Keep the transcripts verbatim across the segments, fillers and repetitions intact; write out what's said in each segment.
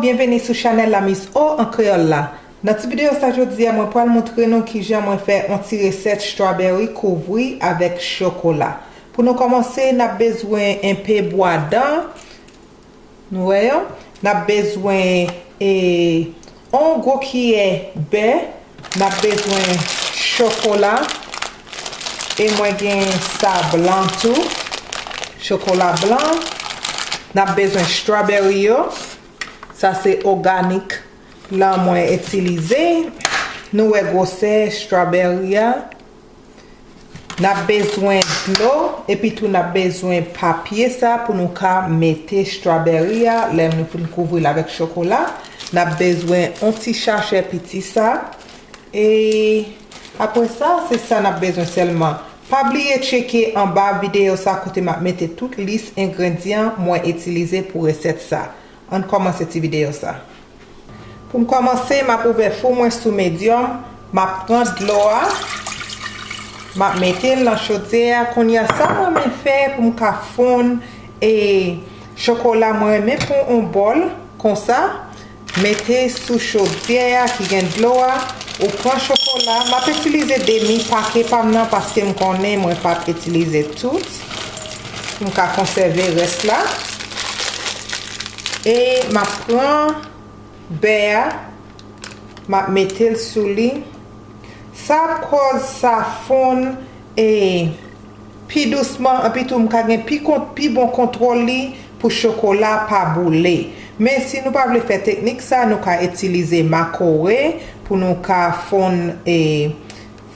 Byenveni sou chanèl la Miss O an kreyòl la. Nan ti videyo sa jodi a, mwen pral montre nou kijan mwen fè yon ti resèt strawberry kouvri avèk chokola. Pou nou kòmanse, n ap bezwen enpe bwa dan. Nou wè yo? N ap bezwen, e, yon gwo kiyè bè. N ap bezwen chokola. E mwen gen sa blan tou. Chokola blan. N ap bezwen strawberry yo. Sa se òganik lan mwen itilize. Nou wè gwosè strawberry a. N ap bezwen dlo, epi tou n ap bezwen papye sa pou nou ka mete strawberry a lè nou fin kouvri l avèk chokola. N ap bezwen yon ti sachè piti sa. E apre sa, se sa n ap bezwen sèlman. Pa bliye tcheke anba videyo sa kote m ap mete tout lis engredyan mwen itilize pou resèt sa. Ann kòmanse ti videyo sa. Pou m kòmanse, m ap ouvè fou mwen sou medyòm. M ap pran dlo a. M ap mete l nan chodyè a. Kounye a, sa m renmen fè pou m ka fonn e chokola, mwen renmen pran yon bòl konsa, mete sou chodyè a ki gen dlo a. Ou pran chokola. M ap itilize demi pake pa m nan paske m konnen mwen p ap itilize tout. Pou m ka konsève rès la. E m ap pran bè a, m ap mete l sou li. Sa ap kòz sa fonn e pi dousman, epi tou m ka gen pi kont, pi bon kontwòl li pou chokola pa boule. Men si nou pa vle fè teknik sa, nou ka itilize makowè pou nou ka fonn e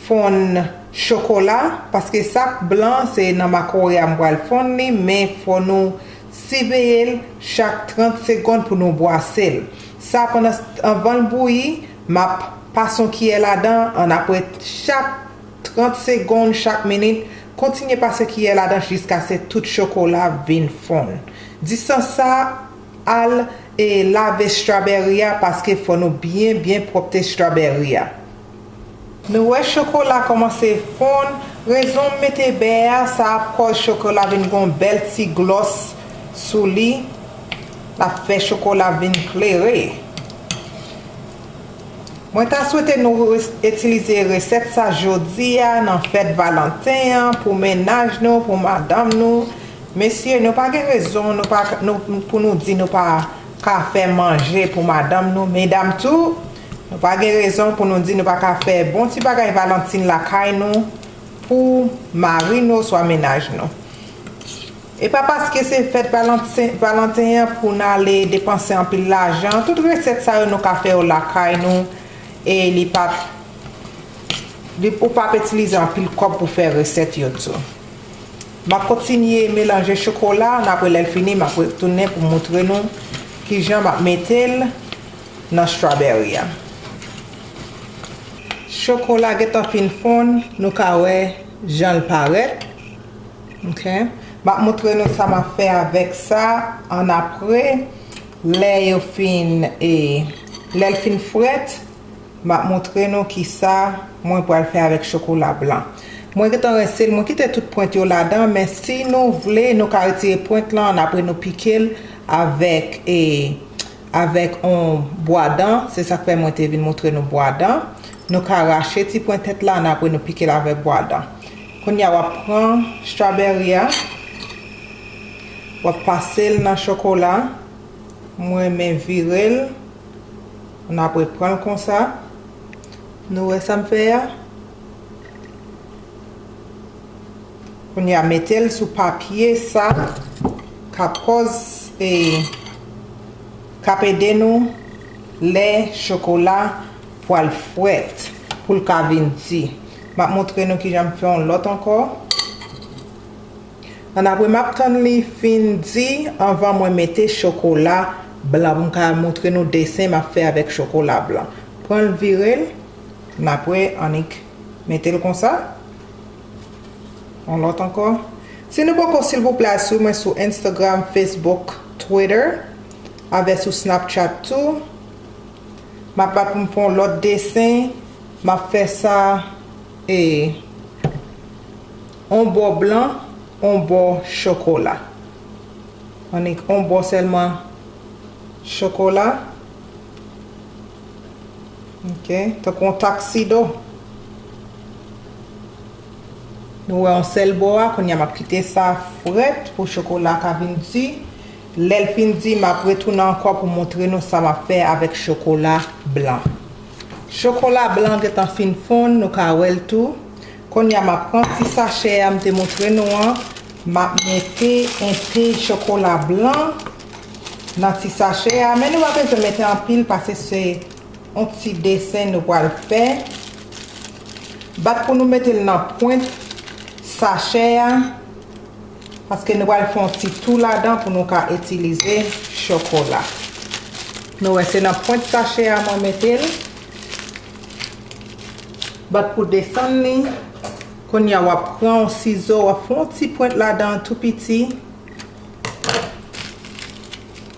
fonn chokola, paske sa k blan se nan makowè a m pral fonn li, men fò nou siveye l chak trant segonn pou nou bwase l. Sa pandan, anvan l bouyi, m ap pase yon kiyè ladan, ann apre chak trant segonn, chak minit, kontinye pase kiyè ladan jiskaske tout chokola vin fonn. Distans sa, al e lave strawberry a, paske fò nou byen, byen pwòpte strawberry a. Nou wè chokola kòmanse fonn. Rezon m mete bè a, sa ap kòz chokola vin gon bèl ti glòs sou li. L ap fè chokola vin klere. Mwen ta swete nou res-, itilize resèt sa jodi a nan fèt Valanten an pou mennaj nou, pou madanm nou. Mesye, nou pa gen rezon nou pa, nou, pou nou di nou pa ka fè manje pou madanm nou. Medam tou, nou pa gen rezon pou nou di nou pa ka fè bon ti bagay Valantin lakay nou pou mari nou oswa mennaj nou. E pa paske se fèt Valanten, Valanten an pou n ale depanse anpil lajan. Tout resèt sa yo nou ka fè yo lakay nou e li p ap, li, ou p ap itilize anpil kòb pou fè resèt yo tou. M ap kontinye melanje chokola, ann apre lè l fini, m ap retounen pou montre nou kijan m ap mete l nan strawberry a. Chokola gentan fin fonn, nou ka wè jan l parèt. Ok. M ap montre nou sa m ap fè avèk sa ann apre, lè yo fin, e, lè l fin frèt. M ap montre nou kisa mwen pral fè avèk chokola blan. Mwen gentan rense l, mwen kite tout pwent yo ladan, men si nou vle, nou ka retire pwent lan, ann apre nou pike l avèk, e, avèk yon bwa dan. Se sa k fè mwen te vin montre nou bwa dan. Nou ka rache ti pwent tèt la, ann apre nou pike l avèk bwa dan. Kounye a, w ap pran strawberry a, w ap pase l nan chokola. Mwen renmen vire l. Ann apre pran l konsa. Nou wè sa m fè a? Kounye a, mete l sou papye sa k ap kòz, e, k ap ede nou lè chokola pral frèt, pou l ka vin di. M ap montre nou kijan m fè yon lòt ankò. Ann apre, m ap tann li fin di anvan mwen mete chokola blan pou m ka montre nou desen m ap fè avèk chokola blan. Pran l, vire l, ann apre, annik mete l konsa. Yon lòt ankò. Si nou poko, silvouplè, al swiv mwen sou Instagram, Facebook, Twitter, avè sou Snapchat tou. M ap bat pou m fè yon lòt desen. M ap fè sa, e, on bò blan, on bò chokola. Annik on bò sèlman chokola. Ok, tankou yon taksido. Nou wè yon sèl bò a, kounye a m ap kite sa frèt pou chokola ka vin di. Lè l fin di, m ap retounen ankò pou montre nou sa m ap fè avèk chokola blan. Chokola blan gentan fin fonn, nou ka wè l tou. Kounye a m ap pran ti sachè a m te montre nou an, m ap mete enpe chokola blan nan ti sachè a, men nou pa bezwen mete anpil paske se yon ti desen nou pral fè. Bat pou nou mete l nan pwent sachè a, paske nou pral fè yon ti tou ladan pou nou ka itilize chokola. Nou wè se nan pwent sachè a mwen mete l. Bat pou desann li. Kounye a w ap pran yon sizo, w ap fè yon ti pwent ladan tou piti.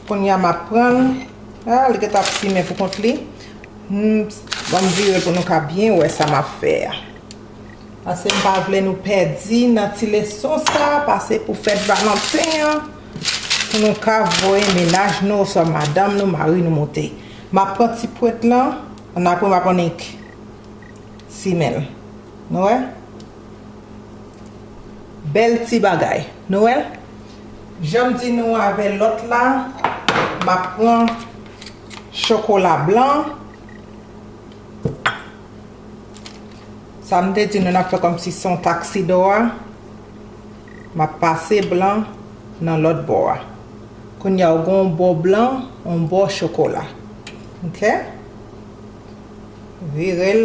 Kounye a m ap pran l. Ah, li gentan ap simen pou kont li. Hmm, ban m vire l pou nou ka byen wè sa m ap fè a. Paske m pa vle nou pèdi nan ti leson sa, pase pou fèt Valanten an, pou nou ka voye mennaj nou, oswa madanm nou, mari nou monte. M ap pran ti pwent lan, annapre m ap annik simen l. Nou wè? Bèl ti bagay. Nou wè? Jan m di nou avè lòt la, m ap pran chokola blan. Sa m te di nou n ap fè kòmsi se yon taksido a. M ap pase blan nan lòt bò a. Kounye a, ou gen yon bò blan, yon bò chokola. Ok? Vire l.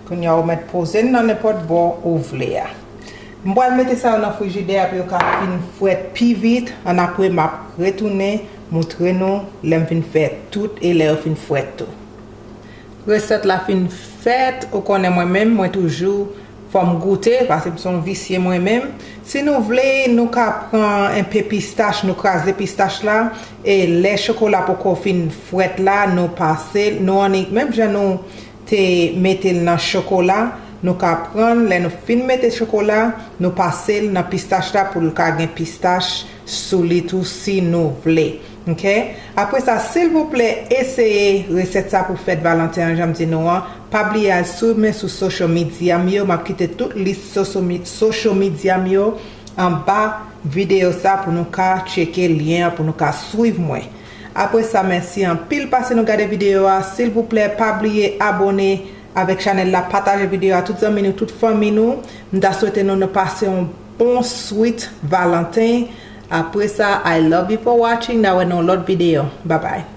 Kounye a, ou mèt poze l nan nenpòt bò ou vle a. M pral mete sa yo nan frijidè a pou yo ka fin frèt pi vit. Annapre, m ap retounen montre nou lè m fin fè tout e lè yo fin frèt tou. Resèt la fin fèt, ou konnen mwen menm, mwen toujou fò m goute, paske m se yon visye mwen menm. Si nou vle, nou ka pran enpe pistach, nou kraze pistach la, e lè chokola poko fin frèt la, nou pase l, nou annik, menm jan nou te mete l nan chokola, nou ka pran l, lè nou fin mete chokola, nou pase l nan pistach la pou l ka gen pistach sou li tou si nou vle. Ok? Apre sa, silvouplè, eseye resèt sa pou fèt Valanten an, jan m di nou an. Pa bliye al swiv mwen sou social media m yo. M ap kite tout lis social me-, social media m yo anba videyo sa pou nou ka tcheke lyen an, pou nou ka swiv mwen. Apre sa, mèsi anpil pase nou gade videyo a. Silvouplè, pa bliye abòne avèk chanèl la, pataje videyo a tout zanmi nou, tout fanmi nou. M ta swete nou, nou pase yon bon sweet Valanten. Apre sa, I love you for watching. N a wè nan yon lòt videyo. Bye bye.